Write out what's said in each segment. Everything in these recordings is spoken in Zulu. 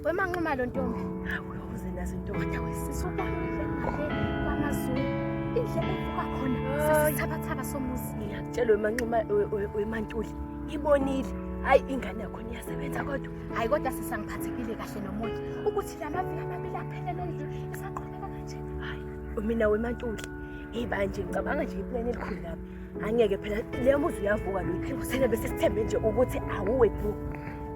WeManxumalo ntombi. Hawu, uze nazo ntombi. Kodwa wesisi ubona indlela le kwaMazulu. Indlela evuka khona sesithabathaba somuzi. Ngiyakutshela weManxuma weMantuli. Ibonile. Hayi ingane yakho iyasebenza kodwa. Hayi kodwa sisangiphathekile kahle nomoya. Ukuthi la maviki amabili aphelele ndlu isaqhubeka kanje. Hayi mina weMantuli. Ibanje ngicabanga nje iplan elikhulu kabi. Angeke phela le muzi uyavuka lo. Thina bese sithembe nje ukuthi awuwe bu.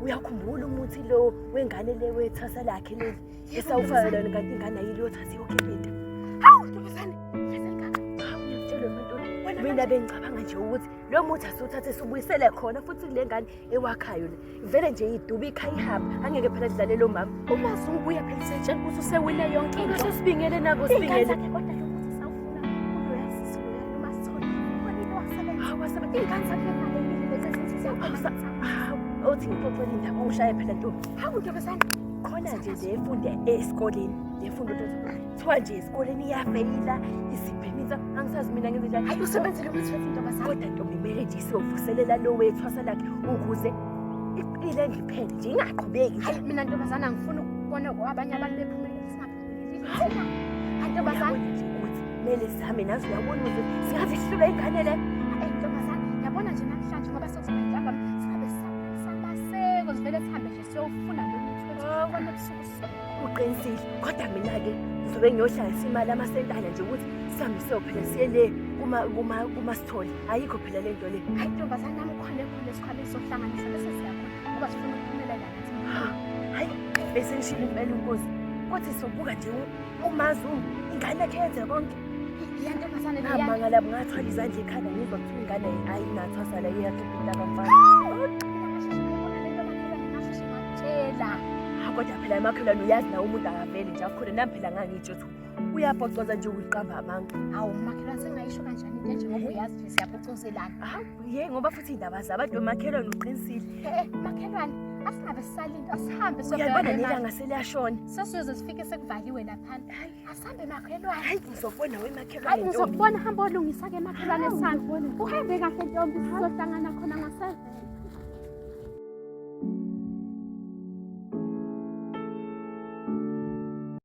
Uyakhumbula umuthi lo wengane le wethwasa lakhe leli. Esawufaka lona kanti ingane ayili yothwasa iyokipita. Hawu ntombazane. Yazi Hawu ngiyakutshela weMantuli. Mina bengicabanga nje ukuthi lo muthi asiwuthathe siwubuyisele khona futhi kule ngane ewakhayo le. Vele nje iduba ikhaya ihamba. Angeke phela sidlale lo mama. UMazungu uya phela usetshela ukuthi usewine yonke into. Sesibingele nako Ingane sibingele. zakhe kodwa lo muthi sawufuna kuloya sisi loya noma sithole. Khona into wasebenza. Hawu wasebenza. Ingane zakhe evalekile lezi ezithi ziyakhona. Hawu othi ngixoxele indaba ungishaye phela ntombi. Hawu ntombazane. Khona nje le efunde esikoleni. Le fundo kuthiwa nje esikoleni iyafeyila isibhemisa angisazi mina ngenze njani. Hayi usebenzile umuthi wethu ntombazane. Kodwa ntombi kumele nje siyovuselela lo wethwasa lakhe ukuze iqile ngiphele nje ingaqhubeki. Hayi mina ntombazane angifuni ukubona abanye abantu bephumelele singaphumeleli thina. Hayi ntombazane. Uyabona nje ukuthi kumele sizame nazo uyabona ukuthi singaze sihlule ingane le. Hayi ntombazane yabona nje namhlanje ngoba sekuzoba ntambama singabe sisamaseko sivele sihambe nje siyofuna lo muthi wethu khona ebusuku Uqinisile kodwa mina-ke ngizobe ngiyohlangisa imali amasentana nje ukuthi sihambe siyophela siye le kumasithole ayikho phela le nto le. Hayi ntombazane nami khona khona esikhwameni sokuhlanganisa bese siyakhona ngoba sifuna ukuphumelela nathi. Hayi bese ngishilo impela unkosi kodwa sobuka nje uMazungu ingane yakhe yenze konke. Iya ntombazane leya. Ngamangala ngathwala izandla ekhanda ngizwa kuthiwa ingane ayinathwasa la iyakhipha intakamfana. Ha kodwa phela makhelwane uyazi nawe umuntu akaveli nje akhona nami phela ngangitsho ukuthi uyabhocoza nje uyiqamba amanga. Hawu makhelwane sengayisho kanjani into enje ngoba uyazi nje siyabhocozelana. Hawu ye ngoba futhi iy'ndaba zabantu makhelwane uqinisile. Eh makhelwane asingabe sisalinda asihambe Uyalibona siyobheka nelanga seliyashona. Sesiyoze sifike sekuvaliwe laphana. Asihambe makhelwane. Hayi ngizokubona wemakhelwane Hayi ntombi. ngizokubona hamba olungisa ke makhelwane sami. Uhambe kahle ntombi sizohlangana khona ngase.